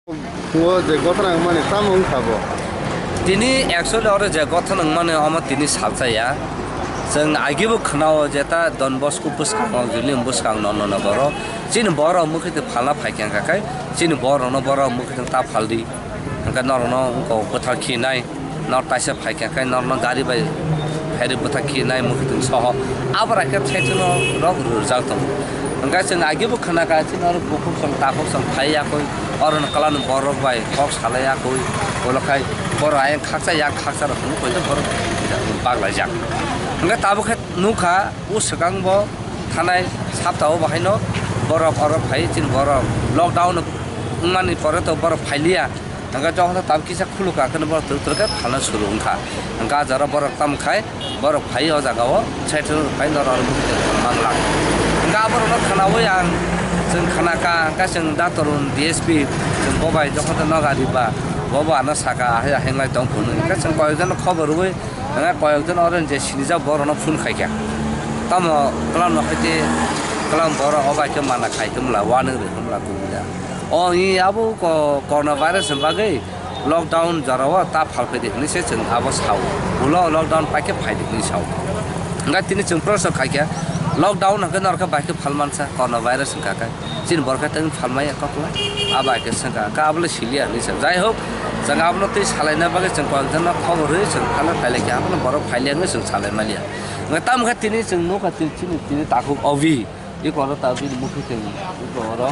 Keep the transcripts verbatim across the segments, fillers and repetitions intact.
O je gothana wngmani tamo wngkha bo? Tini actually oro je gothana wngmani omo tini salsa ya. Chwng agibo khwnao je ta Don Bosco bwskango, William bwskango no, no, no, borok. Chini borok mukhuitwi phalna phaikha kha khai, chini borokno borok mukhuitwi ta phaldi. Hwnkhe norokno wngkok bwthar khinai. Nor taisa phaikha khe norno gari bai phairwi bwthak khinai mukhuitwng soho. Abora khe thethwno rok rwjak tongo. Hwnkhe chwng agibo khwnakha chini oro bukhuk song takhuk song phai yakwi oro kwlano borok bai kok salai yakwi ulo khai borok ayang khaksa yak khaksa rok hwnwi koito borok baglaijak. Hwnkhe tabuk khe nukha o swkang bo thanai sapta o bahaino borok oro phai chini borok lockdown wngmani pore to borok phailiya. Hwnkhe jokhon tam kisa khulukha, hwnkhe bohrok twrwk twrwk khe phalna suru wngkha. Hwnkhe ah jora bohrok tamo khai, bohrok phai o jaga o, side o phai norok manglak. Hwnkhe aborokno khwnaui ang, chwng khwnakha, hwnkhe chwng da Tarun D S P, chwng bo bai jokhon noga riba, bo bo ano saka, ahai ahai wng lai tong phunwi. Hwnkhe chwng koyokjano khobor rwui, hwnkhe koyokjano oro je sinijak bohrokno phone khaikha. Tamo kwlano hai tei kwlam bohrok o bai khe mana khai khe mla, wanung rw khe mla kubui da. O, i abo ko-, corona virus ni bagwi lockdown jorao ta phalphaidi hwnwi se chwng abo sao. Ulo lockdown paikhe phaidi hwnwi sao. Hwnkhe tini chwng proshno khaikha, lockdown hwnkhe norokhe baikhe phalmansa corona virus wngkha khe. Chini borokhe tei phalmaya kokla. A baikhe swngkha, khe abole siliya hwnwi sa. Jai hok, chwng abono tei salaina bagwi chwng koyekjano khobor rwi chwng phalna phailaikha, abono borok phailia hwnwi chwng salai maliya. Hwnkhe tamokhe tini chwng nukha tini chini tini takhuk Obi. Iko oro ta bini mukhuitwng iko oro.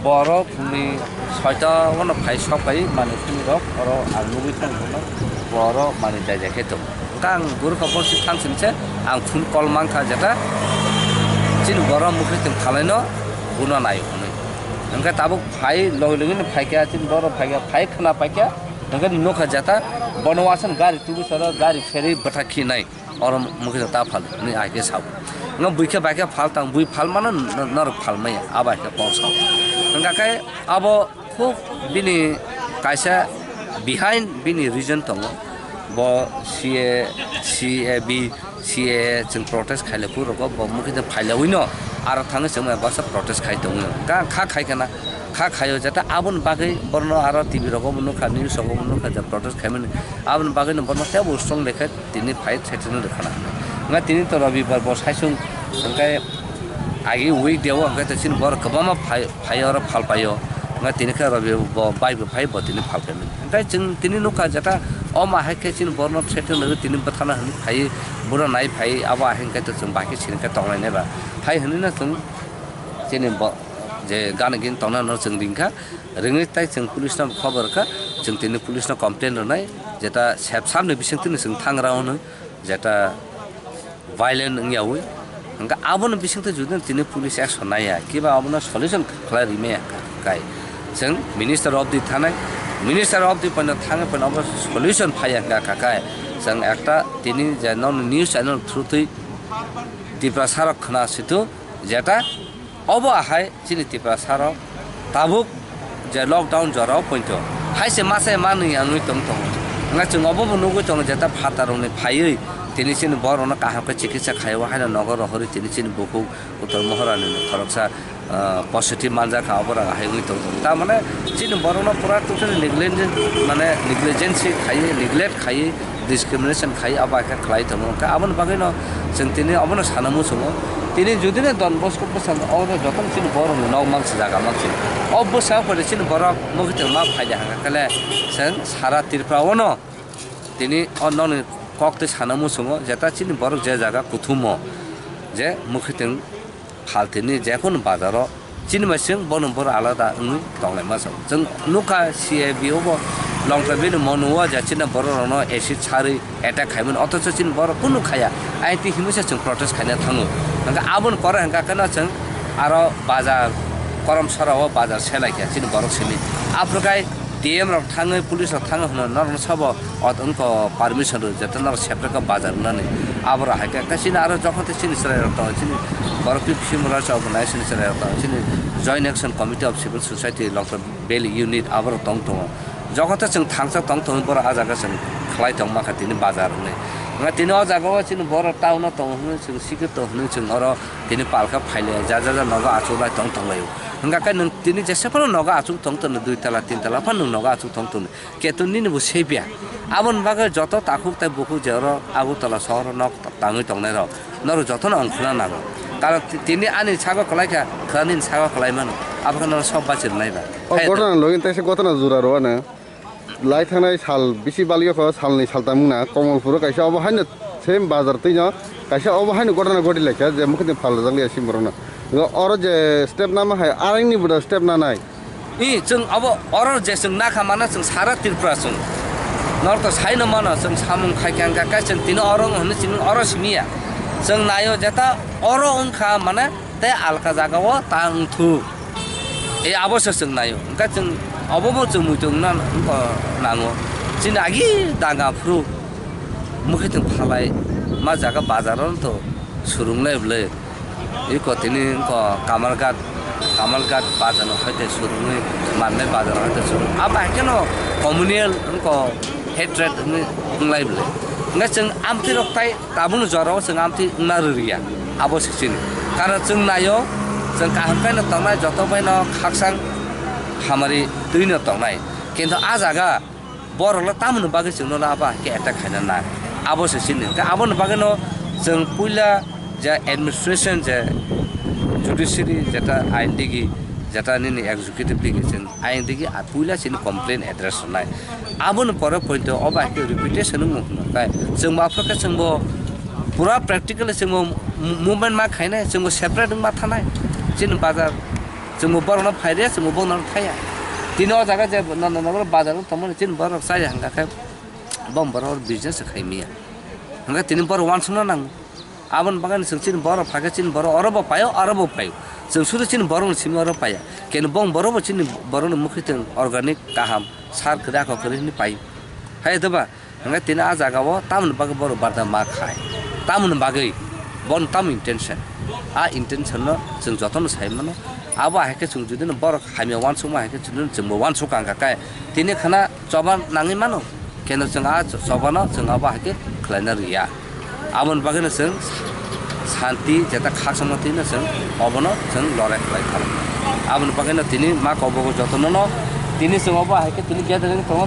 Borok phungni soita ono phai sok pai manwi phunirok oro ang nugwi tongkha borok manwi jai jai khe tongo. Hwnkhe ang gurukha borsi thang sini se ang phone call mankha jeta chini borok mukhuitwng phalaino buno naio hwnwi. Hwnkhe tabuk phai logi logi no phaikha chini borok phaikha phai khwna paikha hwnkhe nukha jeta bono wasano gari tubui soro gari serwi bwthak khinai. Oro mukhe ta phal ni ai khe sao. Nga bui khe bai khe phal tang, bui phal mano n-, norok phal maya, abo hai khe kok sao. Hwnkha khe abo khub bini kaisa behind bini reason tongo. Bo C A, C A B, C A A chwng protest khaile phuru rogo bo mukhe phailawi no aro thangwi chwng basa protest khai tongo. Ga kha khai kana, kha khaio jeta aboni bagwi borno aro T V rogo bo nukha, news rogo bo nukha je protest khaimani. Aboni bagwi no borno tebo strong lekha. Tini phai thetheno rwkhana hwnwi. Nga tini to Robibar bo saisung hwnkhe agi week day o hwnkhe to chini borok kwbangma phai, phai oro phal paio. Nga tini khe Robi bo bai bo phai bo tini phal paimani. Hwnkhe chwng tini nukha jeta omo hai khe chini borno thetheno rwgwi tini bwthana hwnwi phai buro nai phai abo hai hwnkhe to chwng bai khe sini khe tongnai nai ba. Hai hwnwi no chwng chini bo je gana gini tongna no chwng ringkha. Ringwi tai chwng police no khobor kha, chwng tini police no complain rwnai, jeta sep samni bisingtwi no chwng thangra hwnwi, jeta violent wngyawi. Hwnkhe aboni bisingtwi jodi tini police action naiya, kiba abono solution khlai rimaya kai. Chwng minister of the thanai, minister of the poino thangwi poino abo solution phaiya hwnkha kha kai. Chwng ekta tini je non news channel through twi Tiprasa rok khna situ jeta obo ahai. Chini Tiprasa rok tabuk je lockdown jorao poito hai se masa manwi wngwi tong tongo. Wngkha chwng obo bo nugwi tongo je ta phatar rokni phaiwi tini chini borokno kaham khe chikitsa khaio haino nogo rohorwi tini chini bukhuk Uttor Mohorani khoroksa, ah, positive manjak kha obo rok ahai wngwi tong tongo. Ta mane chini borokno pura totally negligent mane negligence khaiwi neglect khaiwi discrimination khai abo hai khe khlai tongo. Hwnkhe aboni bagwino chwng tini obono sana muchungo. Tini judino Don Bosco bwskango oro jotono chini borokni nok mangsi jaga mangsi. O bwsa pore chini borok mwkhwtwng ma phaida hwnkha khe le chwng sara Tripura ono tini o nokni kok twi sana muchungo jeta chini borok je jaga kuthumo je mwkhwtwng phaltini jekunu bazaro chini bai chwng bono borok alada wngwi tonglaima chwng. Chwng nukha C A B o bo Longkha bini mono o ja chini borok rokno acid sarwi attack khaimani, othocho chini borok kunu khaya. Aiti hinwi se chwng protest khaina thango. Hwnkhe aboni pore hwnkha kheno chwng aro bazar Korom sora o bazar selaikha chini borok simi. Aphuru khai D M rok thangwi, police rok thangwi hwno norokno sabo Ot wngkha permission rw, jeta norok separate khe bazar wngnani. Aboro hai khe, khe chini aro jokhon tei chini chwrai rok tongo, chini borok twi bisingo rw chok nai chini chwrai rok tongo, chini Joint Action Committee of Civil Society Longkha Valley Unit aborok tong tongo. Jokhon tei chwng thangsa tong tongo, borok ah jaga chwng khlai tong mankha tini bazar hwnwi. Nga tini o jaga o chini borok town o tongo hwnwi chwng sikhe tong hwnwi chwng oro tini palkha phaile ja ja ja nogo achuk lai tong tong laio. Hwnkha khe nwng tini jesa phano nogo achuk tong tono, dui tala, tin tala phano nwng nogo achuk tong tono. Keto nini bo sepiya. Aboni bagwi joto takhuk tei bukhuk je oro Agartala sohoro nok tangwi tongnai rok, norok jotono wngkhwna nango. Karon ti-, tini ani sago kwlai kha, kha nini sago kwlai mano. Abo khe norok sob bachirwnai ba. O hai ghotona logi teisa ghotona jora rw ano. Lai thangnai sal bisi baliyo kho, salni saltam wngna Komolpuro kaisa obo haino same bazar twino kaisa obo haino ghotona ghoti laikha je mukhuitwng phalrwjak liya siborokno. Oro je step nama hai arangni buda step nanai. I, chwng abo oro je chwng nakha mana chwng sara Tripura chwng. Norok to saino mano chwng samung khaikha hwnkha khe chwng tini oro wng hwnwi chwng oro simiya. Chwng naio jeta oro wngkha mane tei alka jagao ta wngthuk. E abo se chwng naio. Hwnkhe chwng obo bo chwng muitu wngna wngkha nango. Chini agi danga phuru mukhuitwng phalai ma jaga bazar o to surungnai bwle. Iko tini wngkha Kamalghat, Kamalghat bazar no hai te surungwi mannai bazar hai te surung. Abo hai kheno communal wngkha hatred wngwi wnglai bwle. Hwnkhe chwng amtwi rok tai Tabukni jorao chwng amtwi wngna rwriya, abo se chini. Karon chwng naio, chwng kaham khe no tongnai, joto bai no khakchang hamari twi no tongnai. Kintu a jaga borok le tamoni bagwi chwng no abo hai khe attack khaina nang, abo se chini. Tei aboni bagwi no chwng puila je administration je judiciary jeta ain digi jeta nini executive digi chwng ain digi a puila chini complain address rwnai. Aboni pore poito obo hai khe reputation wngmo hwnwi khe chwng bo aphuru khe chwng bo pura practically chwng bo movement ma khainai, chwng bo separate wngma thanai. Chini bazar chwng bo borokno phai rwya, chwng bo borokno thaya. Tini o jaga je nono nogo bazar wng tongmani chini borok chaya hwnkha khe bo borok business khai manya. Hwnkhe tini borok uansukna nango. Aboni bagwi chwng chini borok phai khe chini borok oro bo paio, aro bo paio. Chwng sudu chini borokni simi oro paiya. Keno bong borok bo chini borokni mukhuitwng organic kaham sar kwrwi ako kwrwi hwnwi paio. Hai doba, hwnkhe tini a jagao tamoni bagwi borok barda ma khai. Tamoni bagwi, bono tamo intention? A intention no chwng jotono sai mano. Abo hai khe chwng judino borok hamya uansukma hai khe chwng, chwngbo uansukha hwnkha khe tini khana choba nangwi mano. Keno chwng a chobano chwng abo hai khe khlaina rwya. Aboni bagwino chwng santi jeta khakchangma twino chwng obono chwng lorai khlai thang. Aboni bagwino tini ma kobogo jotono no tini chwng obo hai khe tini gathering tongo,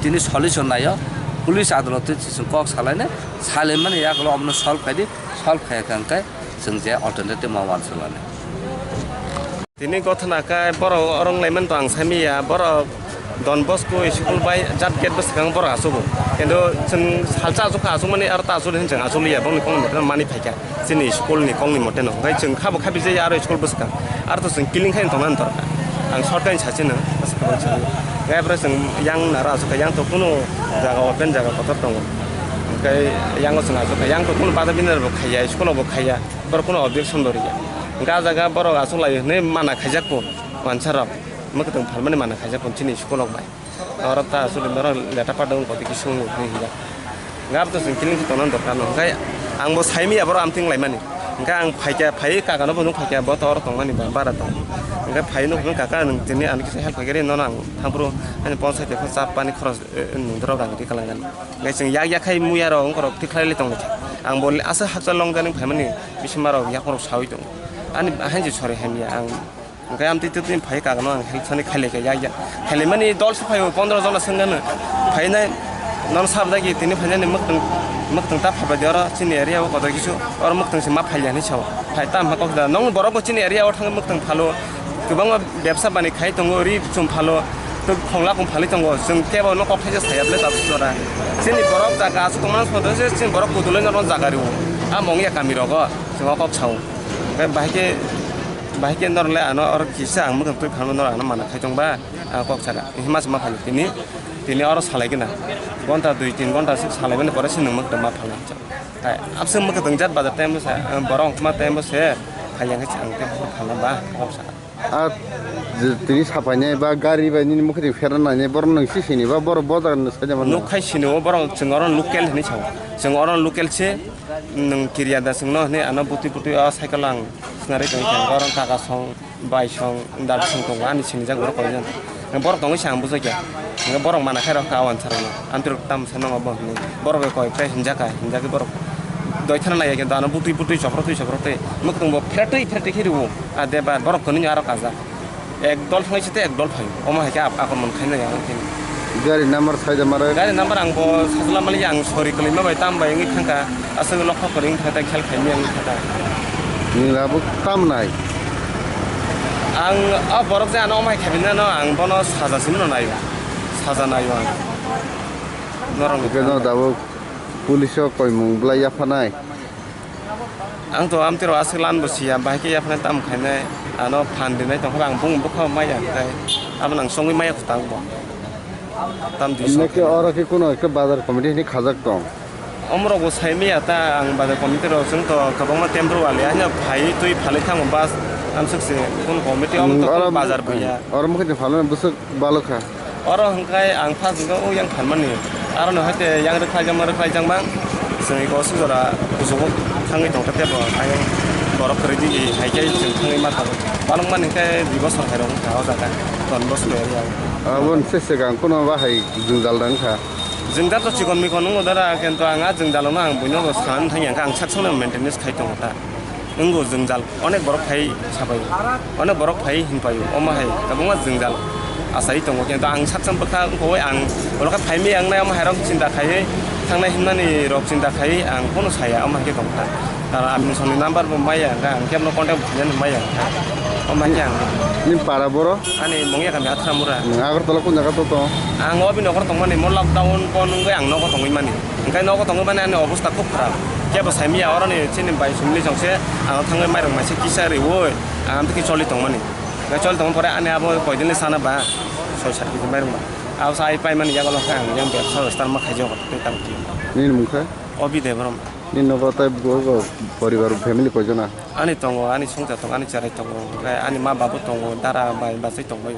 tini solution naio. Police adolot twi chwng kok salaino, salaimani yagulo obono solve khai di, solve khai kha hwnkhe chwng je alternative ma uansuk lanai. Tini gothana khe borok oro wng laimani to ang sai manya, borok Don Bosco school bai jat gate bwskango borok achugo. Kintu chwng salsa achukha, achukmani aro ta achuk di hinwi chwng achuk liya, bongni kokni mote mani phaikha chini school ni kokni mote no. Hwnkhe chwng khabo khabi jaya aro school bwskang, aro to chwng kiling khai tongnani dorkar. Ang short khe sa chino, hwnkhe aphuru chwng yang naro achukha, yang to kunu jaga open jaga kotor tongo. Hwnkhe yango chwng achukha, yang to kunu bada bini bo khaiya, school bo khaiya. Borok kunu objection bo rwya. Hwnkhe ah jaga borok achuk lai hwnwi mana khaijak kho uansarok. Mwkhwtwng phalmani mana khaijak kho chini school rok bai. Norok ta aswk norok leta pada wng kotwi kisa wng hwnwi hwnjak. Hwnkhe abo to chwng kiling khe tongnani dorkar no. Hwnkhe ang bo sai manya borok amtwng laimani. Hwnkhe ang phaikha, phaiwi kaka no bo nuk phaikha, bo to oro tongmani ba, bara tong. Hwnkhe phaiwi nuk phano kaka nwng tini ani kisa help khaikhe ri nono ang thangphuru ani ponchayat ni chap pani khoros, eh, nwng dorok rang ri kalangan. Hwnkhe chwng yak yak khai muya rok wngkhorok tikhlai lai tonglaikha. Ang bo aswk hakchal longjani phaimani. Bisingo rok yakorok sawi tongo. Ani hainse sori hamya ang. Hwnkhe amtwi twi phai kagano ang help sani khailai kha yak yak. Khailaimani dol se phaio pondro jona swngano. Phainai nono sab dagi tini phainani mwktwng, mwktwng ta phabai di oro chini area o kotor kisu oro mwktwng se ma phailiya hinwi sao. Phai ta wngkha kok da nong borok bo chini area o thangwi mwktwng phalo. Kwbangma bebsa bani khai tongo, ri chum phalo, tei khongla kung phalwi tongo. Chwng kebo no kok thaisa saya bwle tabuk jora. Chini borok jaga aswk tongmani songdo se chini borok kudulwi norok jaga rwo. A mong ya kami rogo chwng o kok sao. Bahai khe, bahai khe norok le ano oro kisa ang mwkhang twi phano norok ano mana khai tong ba, ang kok saka. Hima se ma phano tini, tini oro salai gana. Gonta dui tin gonta se salai mani pore se nwng mwkhang ma phalnai. Hai, abse mwkhang jat bazar time se, borok ma time se, hai yang se ang te phano phalna ba, kok saka. A je tini sapainai ba gari bai nini mukhuitwng pherna nainai borok nwng si sini ba borok bo jaga nwng saida mano. Nuk khai sini o borok chwng oro local hinwi sao. Chwng oro local se nwng kiriya da chwngno hinwi ano butwi butwi o cycle ang swnarwi tongwi kha oro kaka song bai song dad song tongo ani sinijak borok koi jan. Borok tongwi se ang bujai kha. Hwnkhe borok mana khairok kha o ansarokno. Amtwirok tamo sanw bo hinwi. Borok bai koi phre hinjak kha, hinjak khe borok doithana naiya khe dano butwi butwi chopro twi chopro twi. Mwkhwtwng bo phretwi phretwi khe rwo. A de ba borok kwnwi aro kajak. Ek dol thangwi site ek dol phaio. Omo hai khe ap-, akromon khainai ang khe. Gari number sai da mare? Gari number ang bo sajla mali ang sori kwlwima bai tam bai wngwi thangkha. Aswk lokho kwrwi wngkha tei khel khaimani wngkha ta. Nini abo tam nai? Ang o borok je ano omo hai khaimani ano ang bono saja simi no naio. Saja naio ang. Norok ni. Hwnkhe no tabuk police o koimung bwlai yaphanai? Ang to amtwi rok aswk lan bo siya, bahai khe yaphane tam khainai, ano phan rinai tongkha, ang bung bwkha maya khe, abo nang songwi maya kwtal bo. Tam dui song Nokhe khainai. Oro khe kuno ekta bazar committee hinwi khajak tong. Omorok bo sai maya ta, ang bazar committee rok chwng to kwbangma temporary wali, haino phai twi phalwi thango bus, amswk se kun committee, omo to Hmm, oro, bazar buya. Oro mokhe twi phalmani bwswk balwkha. Oro hwnkhe ang first hwnkhe o yang phalmani. Aroni hai khe yang rwkhlaijak ma rwkhlaijak ma. Chwng eko aswk jora kuchugo thangwi tongkha tebo. Ayang borok kwrwi di hai khe chwng thangwi ma thango. Balwk mani hwnkhe dui bosor hai rok wngkha o jaga. Ton bosor area o. Aboni se swkang kuno bahai jwngjal da wngkha? Jwngjal to chikon mikon wngo dara, kintu ang a jwngjal no ang buino bo sanani thangya, ang sak sakno maintenance khai tongo ta. Wngo jwngjal, onek borok phai sabai, onek borok phai hinpai, omo hai kwbangma jwngjal achai tongo, kintu ang saksa bwkha wngkha, ang olo khe phaimani ang nai omo hai rok chinta khaiwi thangnai himnani rok chinta khaiwi ang bono saya, omo hai khe tongkha. Aro aboni soni number bo maya, ang khe bono contact bo khainani maya, omo hai khe ang. Nini para boro? Ani mungya kami Athramura. Nwng Agartala kun jaga to tong? Ang obi nokor tongmani, mo lockdown pon wngwi ang nogo tongwi mani. Hwnkhe nogo tongwi mani ani obostha khub kharap. Kebo saimaya oroni chini bai sumli jongse ang thangwi mairok maisa kisa riwi ang amtwi choli tongmani. Hwnkhe choli tongma pore ani abo koidinni sana ba soi sat kg mairok ba. Abo sa ai paimani yago lokha ang yang bebsa start ma khaijak tei tam ki. Nini mung khe? Obi Debrom. Nini nogo tei bo poribar family koijona? Ani tongo, ani songcha tongo, ani cherai tongo, hwnkhe ani ma babu tongo, dara bai bachai tongbaio.